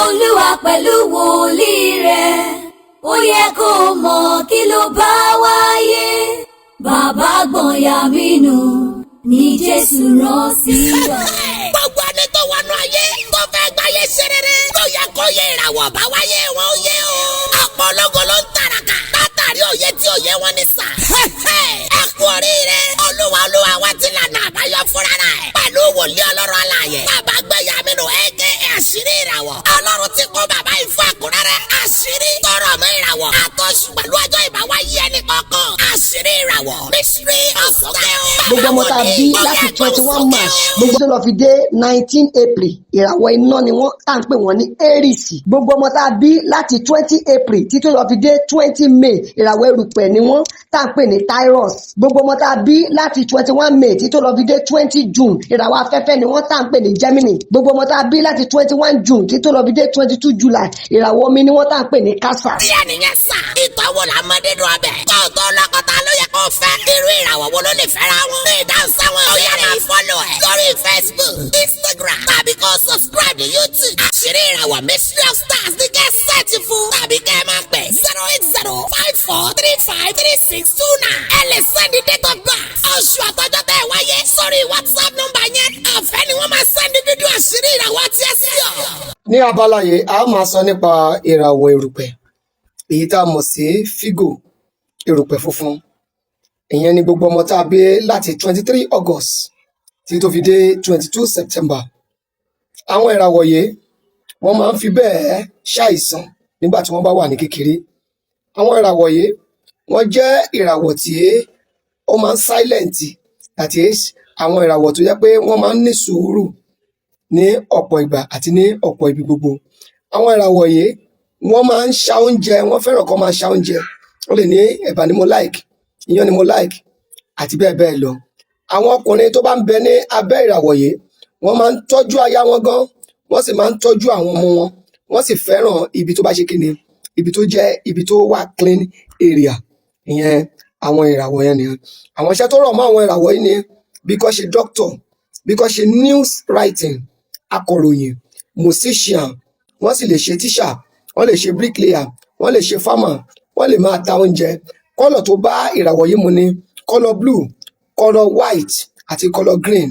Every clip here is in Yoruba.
Olúwa pẹ̀lú wòlíì rẹ̀, ó yẹ kó mọ̀ kí ló bá wáyé. Bàbá Gbọ̀nyàmínú ní Jésù rán sí wa. Gbogbo ẹni tó wọnú ayé tó fẹ́ gbáyé ṣe rere ló yẹ kó yẹ ìràwọ̀ bá wáyé wọn ó yé o. Ọ̀pọ̀ ológo ló ń tàràkà látàrí òye tí òye wọn ní sà. Ẹ kú oríire, Olúwa Olúwa wa ti lànà àbáyọ fúnra rẹ̀ pẹ̀lú wòlíì Ọlọ́run alààyè, Bàbá Gbẹ̀yàmínú, aka Àṣírí Ìràwọ̀. Ọlọ́run ti kó bàbá yìí fún àkúrẹ́rẹ́ àṣírí tọrọ mọ́ ìràwọ̀ àtọ́sù pẹ̀lú ọjọ́ ìbáwáyé ẹnì kọ̀ọ̀kan. Àṣírí Ìràwọ̀, Mystery of Stars. Gbogbo ọmọ tá a bí láti 21 March gbogbo tó lọ fi dé 19 April, ìràwọ̀ iná ni wọ́n, tá à ń pè wọ́n ní Aries. Gbogbo ọmọ tá a bí láti 20 April títí lọ fi dé 20 May, ìràwọ̀ erùpẹ̀ ni wọ́n, tá à ń pè ní Taurus. Gbogbo ọmọ tá a bí láti 21 May títí lọ fi dé 20 June, ìràwọ̀ afẹ́fẹ́ ni wọ́n, tá à ń pè ní Gemini. Gbogbo ọmọ tá a bí láti 21 June títí lọ fi dé 22 July, ìràwọ̀ omi ni wọ́n, tá à ń pè ní Cancer. Díẹ̀ nìyẹn sà. Ìtọ́wò la mọ dídùn ọbẹ̀. Kó o tó lọ́kọ̀tà ló yẹ kó o fẹ́. Irú ìràwọ̀ wo ló lè fẹ́ra wọn? Ìdáhùn sáwọn ọ̀yà, máa follow ẹ̀ lórí Facebook, Instagram, tàbí kó o subscribe ní YouTube. Àṣírí Ìràwọ̀, Mystery of Stars ní kẹ́ search fún, tàbí kẹ́ ẹ máa pè 08054353629. Ẹ lè send date of birth, oṣù àtọ́jọ́ tẹ́ ẹ wáyé sórí WhatsApp nọ́mbà yẹn. Ọ̀fẹ́ ni wọ́n máa send fídíò àṣírí ìràwọ̀ àti ẹ̀sìn ọ̀. Ní abala yìí, a máa sọ nípa ìràwọ̀ erùpẹ̀, èyí tá a mọ̀ sí Virgo, erùpẹ̀ funfun. Ìyẹn ni gbogbo ọmọ tá a bí láti 23 August tí tó fi dé 22 September. Àwọn ìràwọ̀ yìí, wọ́n máa ń fi bẹ́ẹ̀ ṣàìsàn nígbà tí wọ́n bá wà ní kékeré. Àwọn ìràwọ̀ yìí, wọ́n jẹ́ ìràwọ̀ tí ó máa ń silent, that is, àwọn ìràwọ̀ tó jẹ́ pé wọ́n máa ń ní sùúrù ní ọ̀pọ̀ ìgbà àti ní ọ̀pọ̀ ibi gbogbo. Àwọn ìràwọ̀ yìí, wọ́n máa ń ṣa oúnjẹ, wọ́n fẹ́ràn kán máa ṣa oúnjẹ. Wọ́n lè ní ẹ̀bà ni mo like, iyán ni mo like, àti bẹ́ẹ̀ bẹ́ẹ̀ lọ. Àwọn ọkùnrin tó bá ń bẹ ní abẹ́ ìràwọ̀ yìí, wọ́n máa ń tọ́jú aya wọn gan, wọ́n sì máa ń tọ́jú àwọn ọmọ wọn. Wọ́n sì fẹ́ràn ibi tó bá ṣe kíni, ibi tó jẹ́ ibi tó wà clean area. Ìyẹn àwọn ìràwọ̀ yẹn nìyẹn. Àwọn iṣẹ́ tó rọ̀ mọ́ àwọn ìràwọ̀ yìí ni bí kán ṣe doctor, bí kán ṣe news writing, akọ̀ròyìn, musician, wọ́n sì lè ṣe teacher, wọ́n lè ṣe bricklayer, wọ́n lè ṣe farmer, wọ́n lè máa ta oúnjẹ. Colour tó bá ìràwọ̀ yìí mu ni colour blue, colour white àti colour green.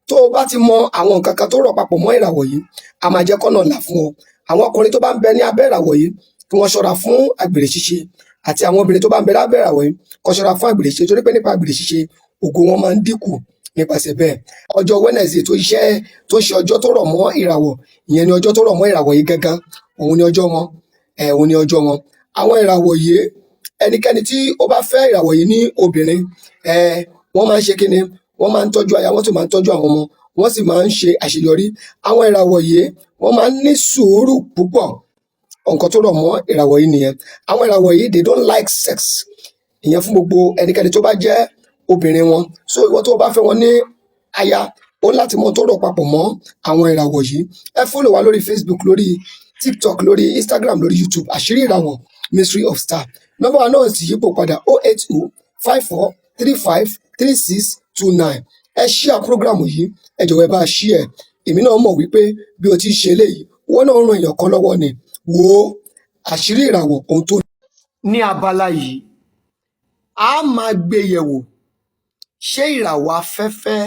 Tó o bá ti mọ àwọn nǹkan kan tó rọ̀ papọ̀ mọ́ ìràwọ̀ yìí, a máa jẹ́ kọ́nà là fún ọ. Àwọn ọkùnrin tó bá ń bẹ ní abẹ́ ìràwọ̀ yìí, kí wọ́n ṣọ́ra fún àgbèrè ṣíṣe, àti àwọn obìnrin tó bá ń bẹ lábẹ́ ìràwọ̀ yìí, kó ṣọ́ra fún àgbèrè ṣíṣe, torí pé nípa àgbèrè ṣíṣe, ògo wọn máa ń dínkù nípasẹ̀ bẹ́ẹ̀. Ọjọ́ Wednesday tó ṣe tó ṣe ọjọ́ tó rọ̀ mọ́ ìràwọ̀, ìyẹn ni ọjọ́ tó rọ̀ mọ́ ìràwọ̀ yìí gangan, òun ni ọjọ́ wọn ẹ̀, òun ni ọjọ́ wọn. Àwọn ìràwọ̀ yìí, ẹnikẹ́ni tí ó bá fẹ́ ìràwọ̀ yìí ní obìnrin, wọ́n máa ń ṣe kíni, wọ́n máa ń tọ́jú aya, wọ́n sì máa ń tọ́jú àwọn ọmọ, wọ́n sì máa ń ṣe àṣeyọrí. Àwọn ìràwọ̀ yìí, wọ́n máa ń ní sùúrù púpọ̀. Nǹkan tó rọ̀ mọ́ ìràwọ̀ yìí nìyẹn. Àwọn ìràwọ̀ yìí, they don't like sex. Ìyẹn fún gbogbo ẹnikẹ́ni tó bá jẹ́ obìnrin wọn. So ìwọ tó o bá fẹ́ wọn ní aya, ó ní láti mọ ohun tó rọ̀ papọ̀ mọ́ àwọn ìràwọ̀ yìí. Ẹ follow wa lórí Facebook, lórí TikTok, lórí Instagram, lórí YouTube, Àṣírí Ìràwọ̀, Mystery of Star. Nọ́mbà wa náà sì yípo padà: 08054353629. Ẹ share program yìí, ẹ jọ̀wọ́, ẹ bá share. Èmi náà mọ̀ wípé bí o ti ṣe eléyìí, wọ́n náà ń ran èèyàn kan lọ́wọ́ ni. Wò ó, àṣírí ìràwọ̀, ohun tó. Ní abala yìí, a máa gbé yẹ̀wò: ṣé ìràwọ̀ afẹ́fẹ́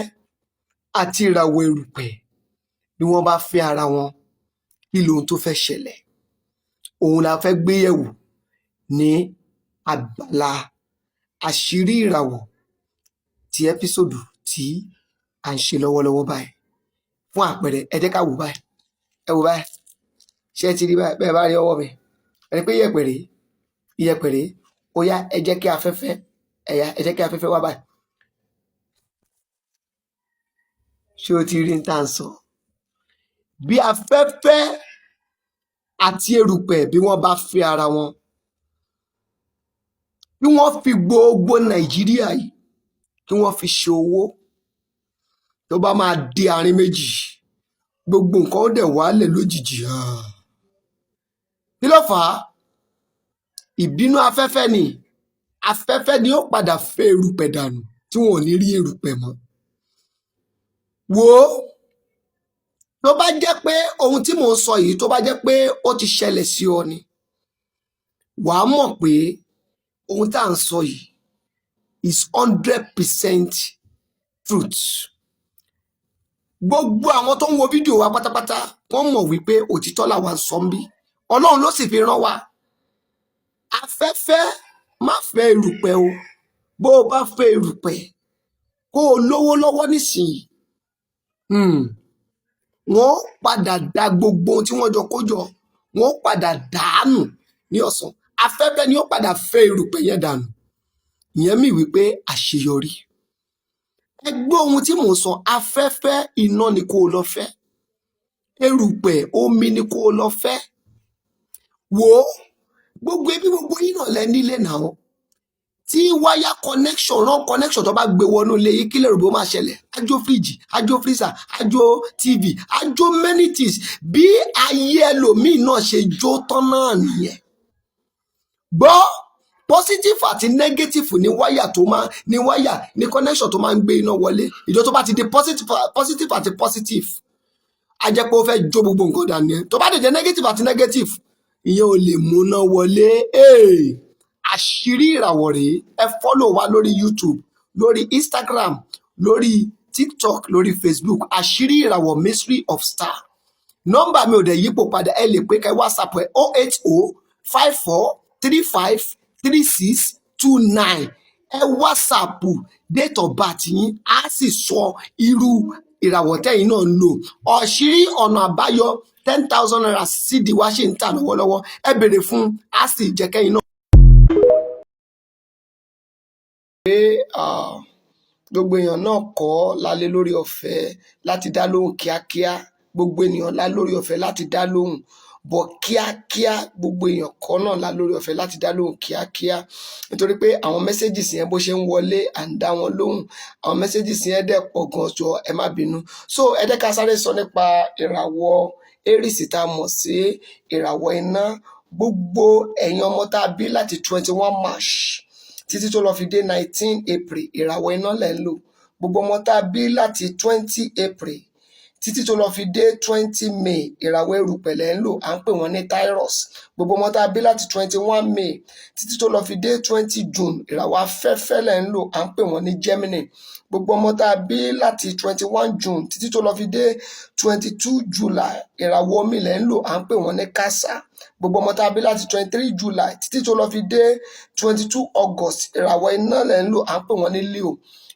àti ìràwọ̀ erùpẹ̀, bí wọ́n bá fẹ́ ara wọn, kí lohun tó fẹ́ ṣẹlẹ̀? Òun la fẹ́ gbé yẹ̀wò ní abala àṣírí ìràwọ̀ ti episode tí à ń ṣe lọ́wọ́lọ́wọ́ báyìí. Fún àpẹẹrẹ, ẹ jẹ́ ká wò báyìí. Ẹ wò báyìí, ṣé ẹ ti rí báyìí? Bẹ́ẹ̀ bá rí ọwọ́ mi, ẹ rí pé iyẹ̀pẹ̀ rèé, iyẹ̀pẹ̀ rèé. Ó yá, ẹ jẹ́ kí afẹ́fẹ́ ẹ̀yà, ẹ jẹ́ kí afẹ́fẹ́ wá báyìí. Ṣé o ti rí n tá à ń sọ? Bí afẹ́fẹ́ àti erùpẹ̀, bí wọ́n bá fẹ́ ara wọn, bí wọ́n fi gbogbo Nàìjíríà yìí, kí wọ́n fi ṣe owó, tó bá máa di àárín méjì, gbogbo nǹkan ó dẹ̀ wálẹ̀ lójijì. Kí ló fà á? Ìbínú afẹ́fẹ́ ni. Afẹ́fẹ́ ni ó padà fẹ́ erùpẹ̀ dànù tí wọn ò ní rí erùpẹ̀ mọ́. Wò ó, Tó bá jẹ́ pé ohun tí mò ń sọ yìí, tó bá jẹ́ pé ó ti ṣẹlẹ̀ sí ọ ni, wàá mọ̀ pé ohun tá à ń sọ yìí is 100% truth. Gbogbo àwọn tó ń wo fídíò wa pátápátá, wọ́n mọ̀ wípé òtítọ́ làwa ń sọ ń bí. Ọlọ́run ló sì fi rán wa. Afẹ́fẹ́, má fẹ́ erùpẹ̀ o. Bó o bá fẹ́ erùpẹ̀, kó o lówó lọ́wọ́ nísìnyí, wọ́n padà da gbogbo ohun tí wọ́n jọ kó jọ, wọ́n padà dàánù ní ọ̀sán. Afẹ́fẹ́ ni ó padà fẹ́ erùpẹ̀ yẹn dànù. Ìyẹn mì wípé àṣeyọrí. Ẹ gbọ́ ohun tí mò ń sọ. Afẹ́fẹ́ iná ni kó o lọ fẹ́, erùpẹ̀ omi ni kó o lọ fẹ́. Wò ó, gbogbo ẹbí, gbogbo yín náà lẹ nílé náà. Tí wáyà connection, wrong connection, tó bá gbé wọnú ilé yìí, kí lè rò bó máa ṣẹlẹ̀? Á jó fíríjì, á jó freezer, á jó TV, á jó many things. Bí ayé ẹlòmíì náà ṣe jó tán náà nìyẹn. Gbọ́, positive àti negative ní wáyà tó máa ní wáyà ní connection tó máa ń gbé iná wọlé. Ìjọ tó bá ti di positive, positive àti positive, á jẹ́ pé ó fẹ́ jó gbogbo nǹkan dànù yẹn. Tó bá dẹ̀ jẹ́ negative àti negative, ìyẹn ò lè múná wọlé. Hey! Àṣírí ìràwọ̀ rèé. Ẹ follow wa lórí YouTube, lórí Instagram, lórí TikTok, lórí Facebook, Àṣírí Ìràwọ̀, Mystery of Star. Nọ́mbà mi ò dẹ̀ yípo padà. Ẹ lè pé kẹ́ WhatsApp ẹ, 08054353629. Ẹ WhatsApp date of birth yín, á sì sọ irú ìràwọ̀ tẹ́yìn náà ń lò. Àṣírí ọ̀nà àbáyọ ₦10,000 sídìí wá ṣì ń tà lọ́wọ́lọ́wọ́. Ẹ béèrè fún, á sì jẹ́ kẹ́yìn náà. Pé gbogbo èèyàn náà kọ́ la lè lórí ọ̀fẹ́ láti dá lóhùn kíákíá. Gbogbo ènìyàn la lórí ọ̀fẹ́ láti dá lóhùn bọ̀ kíákíá, gbogbo èèyàn kọ́ náà la lórí ọ̀fẹ́ láti dá lóhùn kíákíá, nítorí pé àwọn messages yẹn, bó ṣe ń wọlé, à ń dá wọn lóhùn. Àwọn messages yẹn dẹ̀ pọ̀ gan jọ, ẹ má bínú. So ẹ jẹ́ ká sáré sọ nípa ìràwọ̀ Aries tá a mọ̀ sí ìràwọ̀ iná. Gbogbo ẹ̀yin ọmọ tá a bí láti 21 March títí tó lọ fi dé 19 April, ìràwọ̀ iná lẹ̀ ń lò. Gbogbo ọmọ tá a bí láti 20 April títí tó lọ fi dé 20 May, ìràwọ̀ erùpẹ̀ lẹ̀ ń lò, à ń pè wọ́n ní Taurus. Gbogbo ọmọ tá a bí láti 21 May títí tó lọ fi dé 20 June, ìràwọ̀ afẹ́fẹ́ lẹ̀ ń lò, à ń pè wọ́n ní Gemini. Gbogbo ọmọ tá a bí láti 21 June títí tó lọ fi dé 22 July, ìràwọ̀ omi lẹ̀ ń lò, à ń pè wọ́n ní Cancer. Gbogbo ọmọ tá a bí láti 23 July títí tó lọ fi dé 22 August, ìràwọ̀ iná lẹ̀ ń lò, à ń pè wọ́n ní Leo.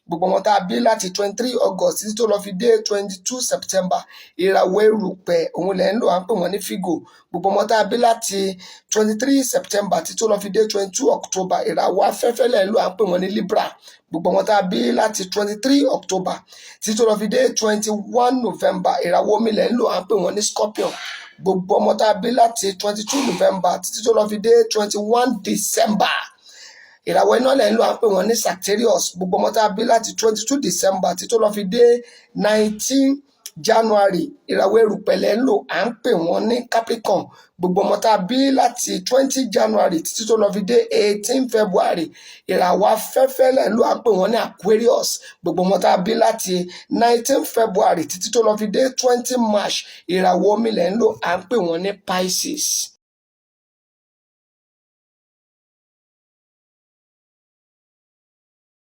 Gbogbo ọmọ tá a bí láti 23 August títí tó lọ fi dé 22 September, ìràwọ̀ erùpẹ̀ òun lẹ̀ ń lò, à ń pè wọ́n ní Virgo. Gbogbo ọmọ tá a bí láti 23 September títí tó lọ fi dé 22 October, ìràwọ̀ afẹ́fẹ́ lẹ̀ ń lò, à ń pè wọ́n ní Libra. Gbogbo ọmọ tá a bí láti 23 October títí tó lọ fi dé 21 November, ìràwọ̀ omi lẹ̀ ń lò, à ń pè wọ́n ní Scorpion. Gbogbo ọmọ tá a bí láti 22 November títí tó lọ fi dé 21 December, ìràwọ̀ iná lẹ̀ ń lò, à ń pè wọ́n ní Sagittarius. Gbogbo ọmọ tá a bí láti 22 December títí tó lọ fi dé 19 January, ìràwọ̀ erùpẹ̀ lẹ̀ ń lò, à ń pè wọ́n ní Capricorn. Gbogbo ọmọ tá a bí láti 20 January títí tó lọ fi dé 18 February, ìràwọ̀ afẹ́fẹ́ lẹ̀ ń lò, à ń pè wọ́n ní Aquarius. Gbogbo ọmọ tá a bí láti 19 February títí tó lọ fi dé 20 March, ìràwọ̀ omi lẹ̀ ń lò, à ń pè wọ́n ní Pisces.